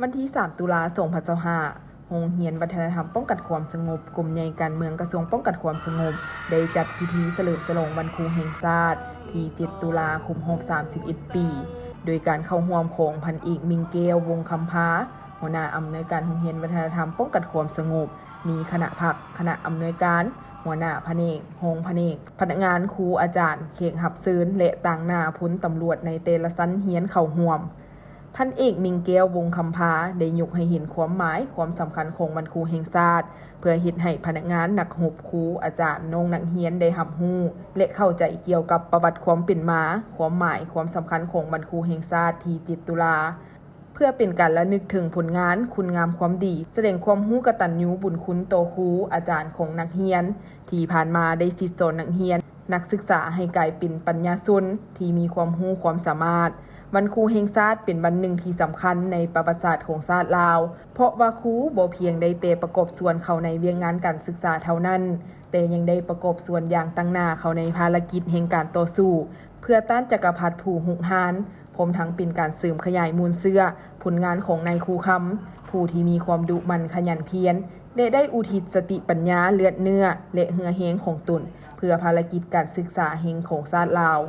ວັນທີສາມ ຕຸລາ ສອງພັນຊາວຫ້າ ໂຮງຮຽນວັດທະນະທຳປ້ອງກັນຄວາມສະຫງົບ ກົມໃຫຍ່ການເມືອງ ກະຊວງປ້ອງກັນຄວາມສະຫງົບ ໄດ້ຈັດພິທີສະເຫຼີມສະຫຼອງວັນຄູແຫ່ງຊາດ ທີເຈັດ ຕຸລາ ຄົບຮອບ ສາມສິບເອັດ ປີ ໂດຍການເຂົ້າຮ່ວມຂອງພັນເອກ ມິ່ງແກ້ວ ວົງຄຳພາ ຫົວໜ້າອຳນວຍການໂຮງຮຽນວັດທະນະທຳປ້ອງກັນຄວາມສະຫງົບ, ມີຄະນະພັກ, ຄະນະອຳນວຍການ, ຫົວໜ້າພະແນກ, ຮອງພະແນກ, ພະນັກງານ, ຄູ, ອາຈານ, ແຂກຮັບເຊີນ ແລະ ຕາງໜ້າພົນຕຳຫຼວດໃນແຕ່ລະຊັ້ນຮຽນເຂົ້າຮ່ວມ. ພັນເອກ ມິ່ງແກ້ວ ວົງຄຳພາ ໄດ້ຍົກໃຫ້ເຫັນຄວາມໝາຍ, ຄວາມສຳຄັນຂອງວັນຄູແຫ່ງຊາດ ເພື່ອເຮັດໃຫ້ພະນັກງານ, ນັກຮົບ, ຄູ, ອາຈານ, ນ້ອງນັກຮຽນໄດ້ຮັບຮູ້ ແລະ ເຂົ້າໃຈກ່ຽວກັບປະຫວັດຄວາມເປັນມາ, ຄວາມໝາຍ, ຄວາມສຳຄັນຂອງວັນຄູແຫ່ງຊາດທີເຈັດ ຕຸລາ ເພື່ອເປັນການລະນຶກເຖິງຜົນງານ, ຄຸນງາມຄວາມດີ, ສະແດງຄວາມຮູ້ກະຕັນຍູບຸນຄຸນຕໍ່ຄູ, ອາຈານຂອງນັກຮຽນ ທີ່ຜ່ານມາໄດ້ສິດສອນນັກຮຽນ, ນັກສຶກສາໃຫ້ກາຍເປັນປັນຍາຊົນທີ່ມີຄວາມຮູ້ຄວາມສາມາດ. ວັນຄູແຫ່ງຊາດເປັນວັນໜຶ່ງທີ່ສຳຄັນໃນປະຫວັດສາດຂອງຊາດລາວ, ເພາະວ່າຄູບໍ່ພຽງໄດ້ແຕ່ປະກອບສ່ວນເຂົ້າໃນວຽກງານການສຶກສາເທົ່ານັ້ນ, ແຕ່ຍັງໄດ້ປະກອບສ່ວນຢ່າງຕັ້ງໜ້າເຂົ້າໃນພາລະກິດແຫ່ງການຕໍ່ສູ້ ເພື່ອຕ້ານຈັກກະພັດຜູ້ຮຸກຮານ, ພ້ອມທັງເປັນການເສີມຂະຫຍາຍມູນເຊື້ອຜົນງານຂອງນາຍຄູຄຳ ຜູ້ທີ່ມີຄວາມດຸໝັ່ນຂະຫຍັນພຽນ ແລະ ໄດ້ອຸທິດສະຕິປັນຍາ, ເລືອດເນື້ອ ແລະ ເຫື່ອແຮງຂອງຕົນ ເພື່ອພາລະກິດການສຶກສາແຫ່ງຂອງຊາດລາວ.